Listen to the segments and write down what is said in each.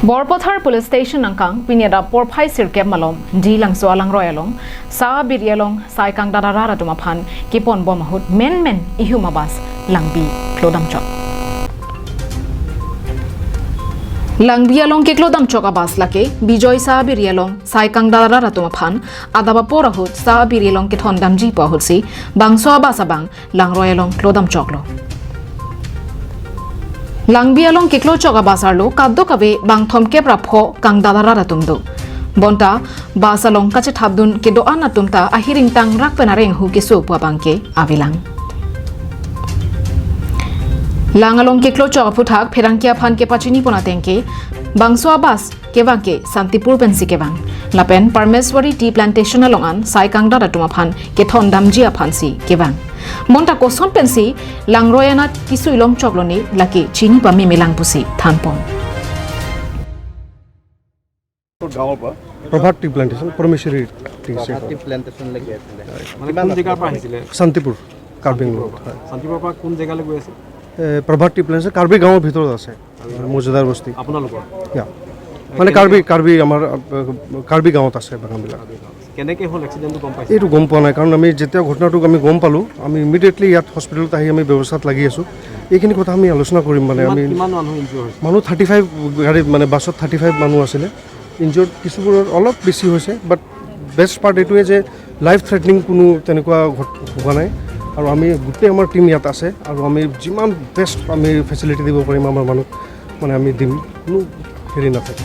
Borpathar police station angkang pinyada porphai sirkep malom di langso alang royalong sa biryalong sai kang dada rara tumaphan kipon bomahut men men ihumabas langbi klodam chok langbi along ke klodam chok abas lake bijoy sa biryalong sai kang dada rara tumaphan adaba porahut sa biryalong ke thon damji pahutsi bangso abas abang lang royalong klodam choklo langbi along keklo choka basarlo kaddo kabe bangthom ke prapho kangdadara tumdo bonta basalong kache thabdun ke do ana tumta ahiring tang rak penareng hu ke so bangke avilang langalong keklo choka phuthak pherangkia phan ke pachini pona tengke bangso abas kewangke Santipur pensi kewang lapen Parmeswari tea plantation alongan sai kangdada tuma phan ke thon damjia phansi kewang monta koson pensi langroyana kisu ilong chokloni laki chini pa mimelang pusi thanpon Prabhat tea plantation Parmeshwari tea Prabhat tea plantation লাগি আছিল মানে কোন জায়গাৰ পৰা আহিছিলে? শান্তিপুৰ কাৰ্বি আংলং। শান্তিপুৰৰ পৰা কোন জেগালৈ গৈ আছে? প্ৰভাত টি প্লান্টেশ্যন কাৰ্বি গাঁৱৰ ভিতৰত আছে, মজুদাৰ বস্তি। আপোনালোকৰ মানে কাৰ্বি কাৰ্বি আমাৰ কাৰ্বি গাঁৱত আছে বাগানবিলাক। কেনেকৈ হ'ল এক্সিডেণ্টটো গম পাইছে? এইটো গম পোৱা নাই, কাৰণ আমি যেতিয়া ঘটনাটোক আমি গম পালোঁ আমি ইমিডিয়েটলি ইয়াত হস্পিটেলত আহি আমি ব্যৱস্থাত লাগি আছোঁ। এইখিনি কথা আমি আলোচনা কৰিম। মানে আমি মানুহ 35 গাড়ীত মানে বাছত 35 মানুহ আছিলে। ইনজিয়ৰ্ড কিছুবোৰৰ অলপ বেছি হৈছে, বাট বেষ্ট পাৰ্ট এইটোৱে যে লাইফ থ্ৰেটনিং কোনো তেনেকুৱা হোৱা নাই। আৰু আমি গোটেই আমাৰ টীম ইয়াত আছে আৰু আমি যিমান বেষ্ট আমি ফেচিলিটি দিব পাৰিম আমাৰ মানুহক মানে আমি দিম, কোনো হেৰি নাথাকে।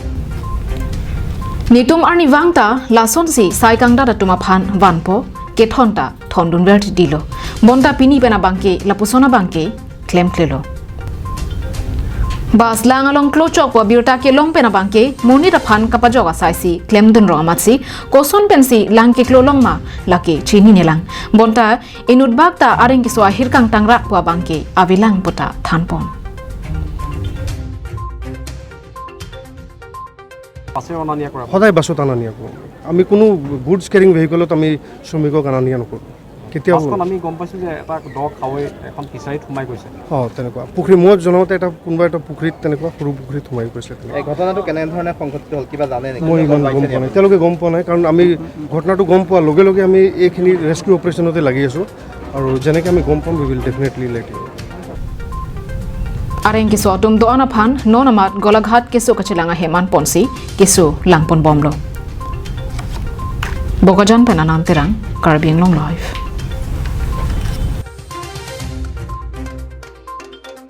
Nitum arni wangta lason si saikangda da tumaphan vanpo ke thonta thondun vert dilo bonta pini pena bangke lapusona bangke claim klelo bas langalong klochok wa birta ke long pena bangke moni da phan kapajoga saisi claim dun romatsi koson pensi langke klolong ma laki chini nelang bonta inut bagta areng ki so ahir kang tangra wa bangke avilang pota thanpon. সদায় বাছত অনা নিয়া কৰোঁ আমি, কোনো goods carrying ভেহিকলত আমি শ্ৰমিকক অনা নিয়া নকৰোঁ কেতিয়াও। আমি গম পাইছোঁ যে এটা দ খাৱৈ এখন ফিচাৰীত সোমাই গৈছে। অঁ, তেনেকুৱা পুখুৰী মই জনাওঁতে এটা কোনোবা এটা পুখুৰীত তেনেকুৱা সৰু পুখুৰীত সোমাই গৈছিলে। এই ঘটনাটো কেনেধৰণে সংঘটিত হ'ল কিবা জানে নেকি? মই ইমান গম পোৱা নাই, তেওঁলোকে গম পোৱা নাই, কাৰণ আমি ঘটনাটো গম পোৱাৰ লগে লগে আমি এইখিনি ৰেস্কিউ অপাৰেশ্যনতে লাগি আছোঁ আৰু যেনেকৈ আমি গম পাম we will definitely let you. Areng kisu atum do anaphan nonamat Golaghat kisu kachilanga heman ponsi kisu langpon bomlo. Bogajan penanantirang Karbi Anglong Live.